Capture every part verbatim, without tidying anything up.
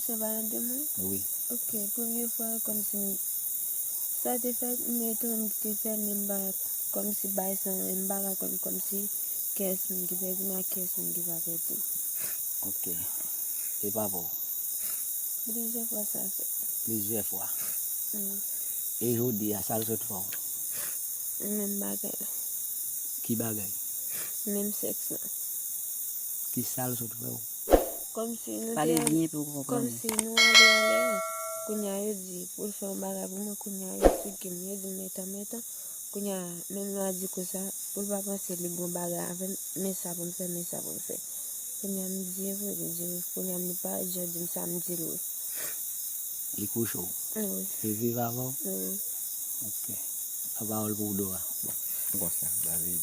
Se pa nan de mwa? Wi. Ok, premye fwa, kòmsi m, sa te fèt, m etone m te fè l, men m pa, kòmsi bagay sa, m pa ka konn, kòmsi kiyès moun ki pèdi m ak kiyès moun ki pa pèdi m. Ok. E papa w? Plizyè fwa sa fèt. Plizyè fwa? Wi. E jodi a, sa l sot fè w? Menm bagay la. Ki bagay? Menm sèks la. Ki sa l sot fè w? Kòmsi nou te Pale al, byen pou w konprann. Kòmsi nou ale anlè a. Kounye a yo di pou l fè yon bagay pou mwen, kounye a yo esplike m, yo di m metan, metan. Kounye a, menm lè a di konsa, pou l pa panse li gon bagay avè m, men sa pou m fè, men sa pou m fè. Kounye a m di e vre, li di wi. Kounye a m li pa jan di m sa, m di l wi. Li kouche w? Wi. Li viv avè w? Wi. Ok. Lapawòl pou w, Dora. Bon, m konsyan, David,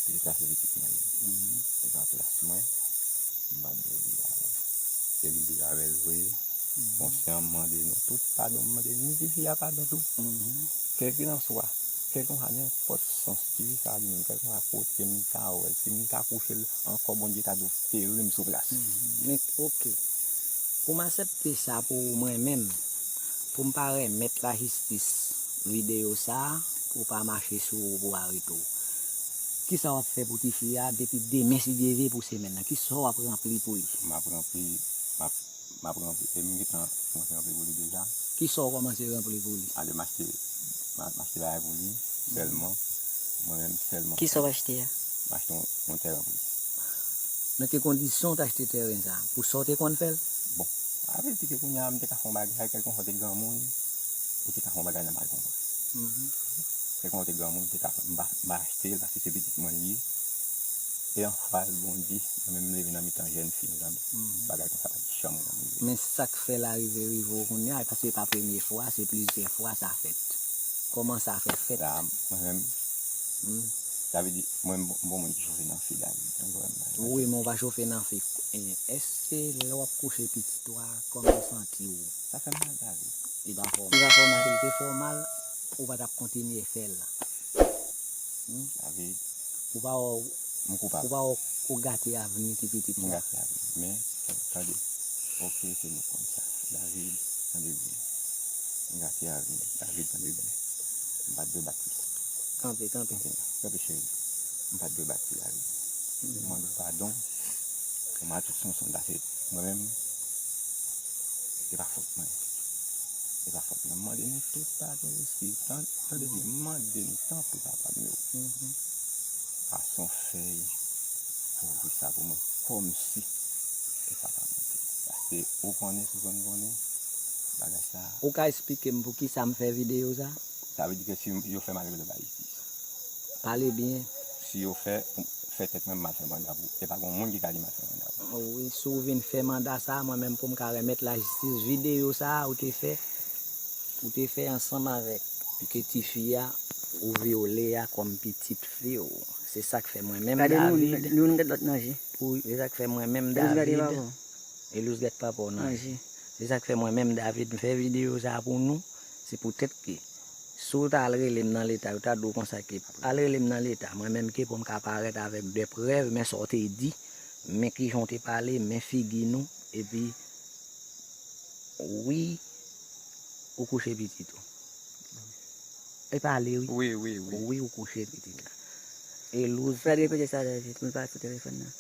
pitit la se pitit mwen li ye. Mhm. Li pa plas mwen, m pa dwe viv avè l. E m viv avè l vre, mhm, konsyan, m mande nou tout padon, m mande ni tifi a padon tou. Mhm. Kèlkeswa, kèlkeswa nenpòt sans tifi sa li menm, kèlkeswa kote m ta wè l, si m ta kouche l ankò, Bondye ta di w feri m sou plas. Mhm. Men, ok. Pou m aksepte sa pou mwen menm, pou m pa remèt lajistis videyo sa a, pou w pa mache sou ou pou arete w. Kisa w ap fè pou tifi a depi demen, si Dye vle, pou semèn nan? Kisa w ap ranpli pou li? M ap ranpli, m ap, m ap ranpli, e m gentan kòmanse ranpli pou li deja. Kisa w kòmanse ranpli pou li? Ale, m achte, m a-, m achte bagay pou li, sèlman, mwen menm sèlman. Kisa w achte a? M achte yon, yon tèren pou li. Nan ki kondisyon w t achte tèren sa a? Pou sa w te konn fè l? Bon, sa vle di ke kounye a m te ka fè yon bagay, kèlkeswa w te granmoun, ou te ka fè yon bagay nan mal konprann. Mhm. Kèlkeswa w te granmoun, ou te ka fè, m pa, m pa achte l paske se pitit mwen li ye. E anfas, Bondye, mwen menm m leve nan mitan jèn fi, mezanmi. Mhm. Bagay konsa pa t janm konn rive. Men sa k fè l arive, rive w kounye a, paske se pa premye fwa, se plizyè fwa sa fèt. Kòman sa fè fèt? La, mwen menm, hmm, sa vle di, mwen, m bon, m bon moun ki chofe nan fi, David. Ou vrèman. Wi, men w pa chofe nan fi. E, èske lè w ap kouche pitit ou a, kòman w santi w? Sa fè m mal, David. Li pa fè w mal. Li pa fè w mal. Si l te fè w mal, ou pa t ap kontinye fè l. Hmm? David. Ou pa wè w, m koupab, ou pa wè w gate avni ti pitit la. M gate avni. Men, tande. Ok, se nou konn sa. David, tande byen. M gate avni. David, tande byen. M pa t dwe bat li. Kanpe, kanpe. Kanpe, kanpe, cheri. M pa t dwe bat li, David. Hmm. M mande w padon. Kòman tout sanson la se mwen menm. Se pa fòt mwen. Se pa fòt mwen. M mande nou tout padon osi. Tan-, tande byen, m mande nou tanpri papa m yo. Mhm. Pase yon fèy pou ouvri sa pou mwen. Kòmsi e pa pa monte. Paske ou konnen, si w konn konnen, bagay sa. Ou ka esplike m poukisa m fè videyo sa? Sa vle di ke si yo fè m ale nan lajistis. Pale byen. Si yo fè, fè tèt mwen m al fè manda pou, e pa gon moun ki ka di m al fè manda pou. Wi, si w vin fè manda sa, mwen menm pou m ka remèt lajistis videyo sa a ou te fè, ou te fè ansanm avèk pitit fi a, ou vyole a kòm pitit fi w. Se sa k fè mwen menm David. Gade nou, nou gade lòt nan je. Pou, se sa k fè mwen menm David. Gade papa w. Elouz gade papa w nan je. Se sa k fè mwen menm David, m fè videyo sa a pou nou. Se poutèt ke si w ta al rele m nan leta, yo ta di w konsa ke al rele m nan leta, mwen menm ke pou m ka parèt avèk de prèv, men sa w te di, men kijan w te pale, men figi nou, epi wi, ou kouche pitit ou. E pale wi. Wi, wi, wi. Wi, ou kouche pitit la. Elouz. Fred, repete sa David, mwen pa sou telefòn nan.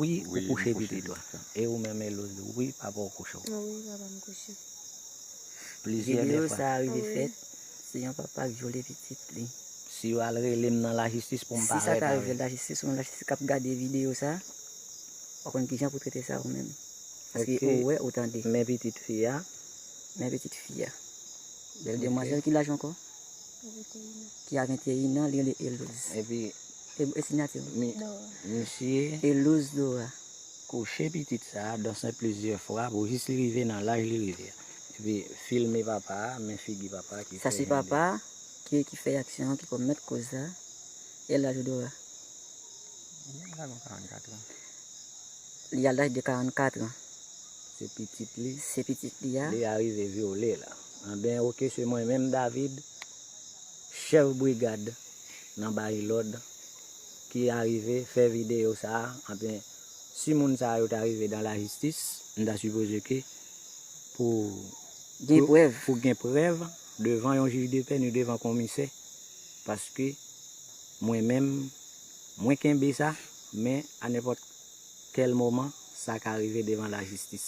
Wi, ou kouche pitit ou. E ou menm Elouz, wi, papa w kouche w. Wi, papa m kouche. Plizyè fwa. Videyo sa a rive fèt, se yon papa k vyole pitit li. Si yo al rele m nan lajistis pou m parèt avèk. Si sa ta rive lajistis, ou menm lajistis k ap gade videyo sa a, w ap konn kijan pou trete sa ou menm. Paske ou wè, ou tande. Men pitit fi a. Men pitit fi a. Bèl demwazèl, ki laj ankò? Ki a venteyen an, li rele Elouz. Epi e, e siyati w. Misye Elouz Dora kouche pitit sa a, danse plizyè fwa pou jis li rive nan laj li rive a. Epi filme papa a, men figi papa a ki fè. Sa se papa a ki, ki fè aksyon an, ki komèt koz la. E laj ou Dora? Li a laj de karannkat an. Li a laj de karannkat an. Se pitit li. Se pitit li a. Li arive vyole l. Anben, oke, se mwen menm, David, chèf brigad nan bay lòd, ki arive fè videyo sa a. Anben, si moun sa yo ta rive dan lajistis, m ta sipoze ke pou, gen pou, prèv, pou gen prèv devan yon jij de pè ni devan komisè, paske mwen menm, mwen kenbe sa, men a nenpòt kèl moman, sa ka rive devan lajistis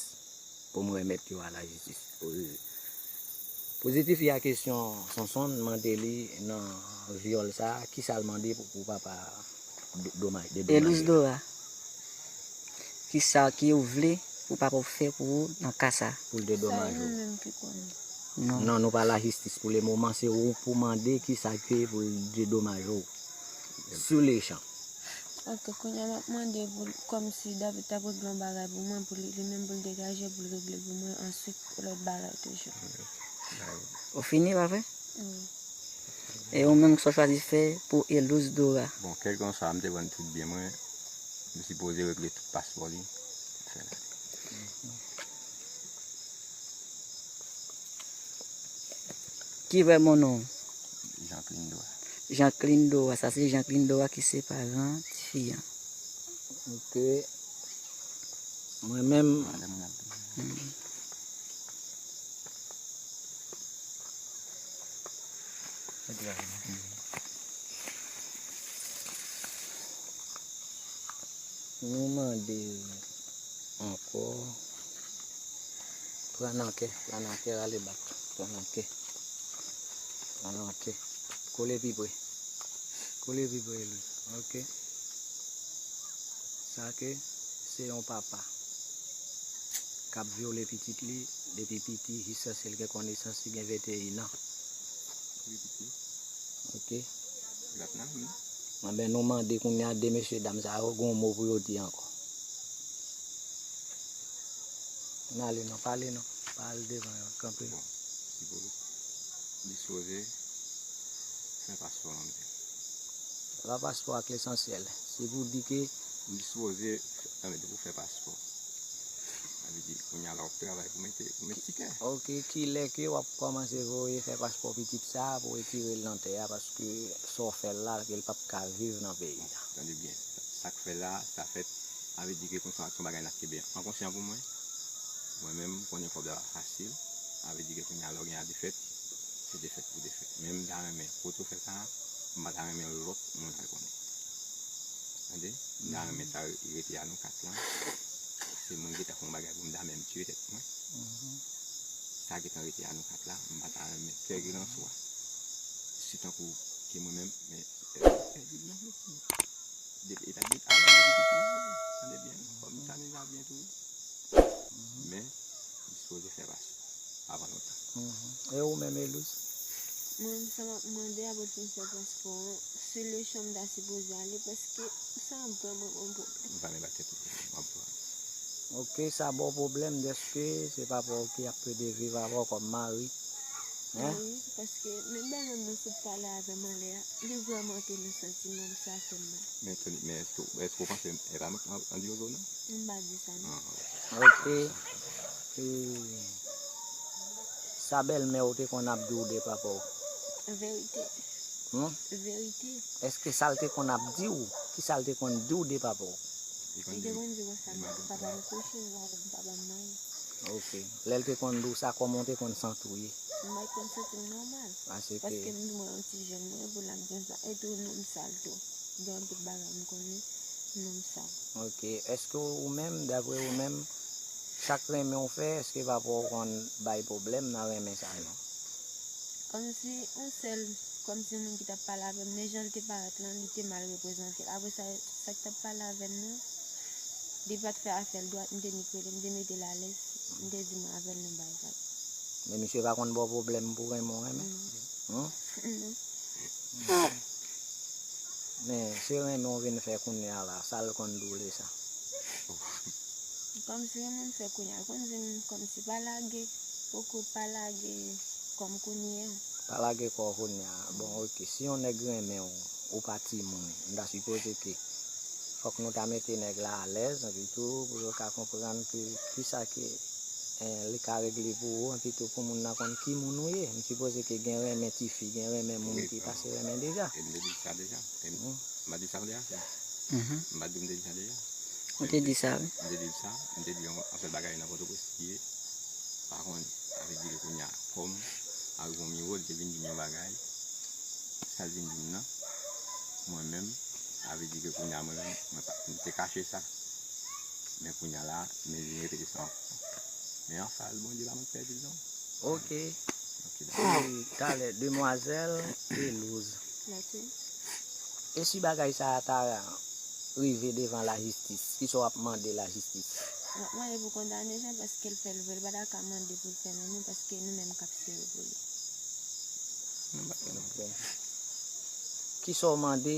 pou m remèt yo a lajistis. Pozitif, y a kesyon Sonson mande li nan vyòl sa, kisa l mande pou, pou papa do- domaj, dedomaje? Elouse Dora, kisa ki ou vle pou papa w fè pou ou nan ka sa? Pou l dedomaje w. Non. Non, nou pa lajistis pou le moman, se ou pou mande kisa ke pou l dedomaje w. Sou le chan. Ok, kounye a m ap mande pou l, kòmsi David t ap regle yon bagay pou mwen, pou li, li menm pou l degaje, pou l regle l pou mwen, answit, lòt bagay toujou. Ou fini, pa vre? Wi. E ou menm, sa w chwazi fè pou Elouse Dora? Bon, kèlkanswa, m te vann tout byen mwen, m sipoze regle tout paspò li, m fè l ale. Ki vrè mo non w? Jean Clindo a. Jean Clindo a, sa se Jean Clindo a ki se paran tifi an. Ok. Mwen menm. Nou mande ankò. Pran nan kè, pran nan kè, rale bak. Pran nan kè. Pran nan kè. Kole pi pre. Kole pi pre, Elouse. Ok. Sa ke se yon papa k ap vyole pitit li depi piti jiskaske l gen konesans li gen venteyen an. Ok. Anben, nou mande kounye a de mesye dam sa yo gen yon mo pou yo di ankò. N ale non, pale non. Pa al devan yo, kanpe. Bon, li sipoze fè paspò an menm. Sa pa paspò ak lesansyèl. Se pou di ke li sipoze, anben, depi w fè paspò. Sa vle di, kounye a la w ap travay pou mete, pou met tikè. Ok, kilè ke w ap kòmanse voye fè paspò pitit sa a pou retire l nan tè a, paske sa w fè l la, ke l p ap ka viv nan peyi a. Tande byen, sa k fè la, sa fèt, sa vle di ke konsa se yon bagay n ap kenbe an konsyan pou mwen. Mwen menm, m konnen kòb la pa fasil, sa vle di ke kounye a lè w gen a defèt, se defèt pou defèt. Men m ta renmen, kote w fè sa a, m pa ta renmen lòt moun al konnen. Tande? M ta renmen sa rete a nou kat lan. Se mwen ki ta fè yon bagay pou m ta menm tiye tèt mwen. Sa gentan rete a nou kat la, m pa ta renmen kèlkelanswa. Si tankou ke mwen menm, men, eh, pèdi nan flou. Depi, e ta depi, a, depi piti, tande byen, fò m tande sa byen tou. Men, li sipoze fè paspò avan lontan. E ou menm, Elouse? Mwen menm, sa m ap mande a pou l fin fè paspò an, sou le chan m ta sipoze ale, paske sa vrèman yon pwoblèm. M pa menm ba tèt ou pwoblèm, m ap pran. Ok, sa ba w pwoblèm dèske se papa w ki ap plede viv avè w kòm mari. Wi, paske menm bèlmè m nan sot pale avè m anlè a, li vrèman te nan santiman m, sa fè m mal. Men, men èske, èske w panse e pa m k andiyozo non? M pa di sa non. Ok. E sa bèlmè w te konn ap di w de papa w? Verite. Hmm? Verite. Èske sa l te konn ap di w? Ki sa l te konn di w de papa w? Li te konn di konsa, papa m kouche, papa m manyen. Ok. Lè l te konn di w sa, kòman w te konn santi w ye? M pa t konn santi m nòmal. Paske m di mwen yon ti jèn, mwen pou l ap gen sa. Epi yon nonm sal tou. Gen anpil bagay m konnen, nonm sal. Ok. Èske ou menm, daprè ou menm, sa k renmen w fè, èske papa w konn bay pwoblèm nan renmen sa yo? Kòmsi yon sèl, kòmsi moun ki t ap pale avè m, men jan l te parèt lan, li te mal reprezante l. Apre sa, sa k t ap pale avè m nan, li pa t fè afè l dwat, m te nik rele, m te mete l alèz, m te di mwen avè l nan bagay. Men misye pa konn ba w pwoblèm pou renmen w renmen? Non. Men se renmen w vin fè kounye a la, sa l konn di w de sa? Kòmsi renmen m fè kounye a, l konn di m kòmsi pa lage, poko pa lage kò m kounye a. Pa lage kò w kounye a. Bon, ok, si yon nèg renmen w, ou pa timoun, m ta sipoze ke fòk nou ta mete nèg la alèz, epi tou, pou yo ka konprann ke kisa ke, eh, li ka regle pou ou, epi tou pou moun nan konn ki moun ou ye. M sipoze ke gen renmen tifi, gen renmen moun ki pase renmen deja. E m te di sa deja. M pa di sa deja, frè? M pa di m te di sa deja? Ou te di sa, wi. M te di sa, m te di yon, yon sèl bagay nan Pòtoprens ki ye. Pa konnen. Sa vle di ke kounye a, kòm Arivon Miro, li te vin di m yon bagay, sa l vin di m nan, mwen menm, sa vle di ke kounye a, mwen menm, mwen pa, m te kache sa. Men kounye a la, men vin repete sa ankò. Men anfas Bondye pa mwen pèdi l non. Ok. Ok, dakò. E talè, demwazèl Elouz. Mèsi. E si bagay sa a ta rive devan lajistis, kisa w ap mande lajistis? M ap mande pou kondane Jean paske l fè l vre, l pa ta ka mande pou l fè nan nou paske nou menm k ap sere pou li. Nou pa fè nan. Kisa w mande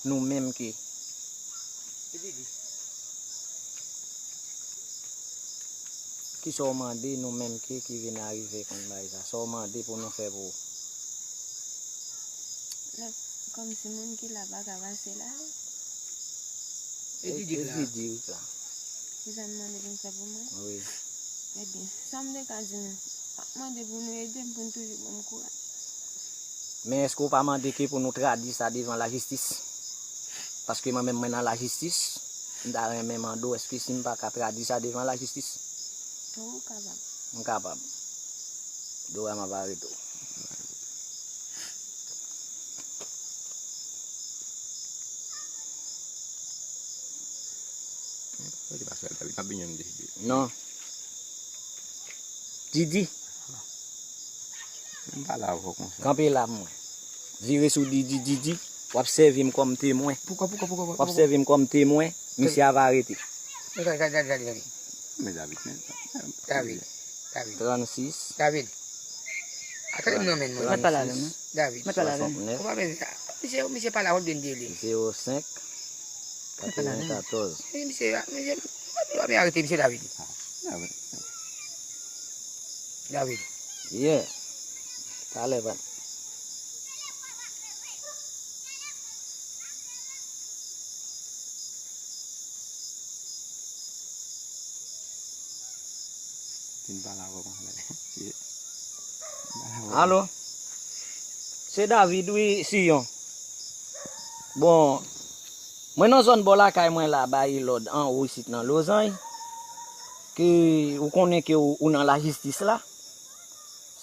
nou menm ke Kisa w mande nou menm ke ki vin arive konn bagay sa? Sa w mande pou nou fè pou ou? Lè, kòmsi moun ki la pa ka pase la. E, e Didi k la. Didi k la. Kisa n mande pou n fè pou mwen? Wi. Ebyen, sa m te ka di nou, m ap mande pou nou ede m, pou n toujou ban m kouraj. Men èske w pa mande ke pou nou tradui sa devan lajistis? Paske mwen menm mwen nan lajistis, m ta renmen mande w èske si m pa ka tradui sa devan lajistis? Wi, ou kapab. M kapab. Dora m ap arete w. Non. Didi. Menm pale avè w konsa. Kanpe la pou mwen. Vire sou Didi, Didi. W ap sèvi m kòm temwen. Poukò, poukò, poukò, poukò? W ap sèvi m kòm temwen. Misye ava arete. Gade, gade, gade, gade, gade. Men David, men. David, David. Trannsis. David. Atande m nan men mwen. Mwen pale avè mwen. David. Mwen pale avè mwen. Swasantnèf. Ou pa men sa. Misye, misye pale avè w byen dele. Zewo senk. Katreventkatòz. Misye, misye, misye pa byen arete misye David. David. Yeah. Talè, pa. Vin pale avè w konsa. Alo? Se David, wi, Siyon. Bon, mwen nan zòn bò lakay mwen la, bay lòd anwo isit nan Lozany, ke ou konnen ke ou, ou nan lajistis la.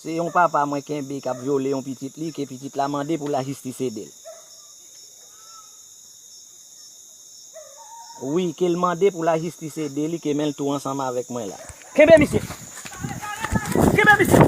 Se yon papa mwen kenbe k ap vyole yon pitit li, ke pitit la mande pou lajistis ede l. Wi, ke l mande pou lajistis ede li, ke men l tou ansanm avèk mwen la. Kenbe misye! Kenbe misye!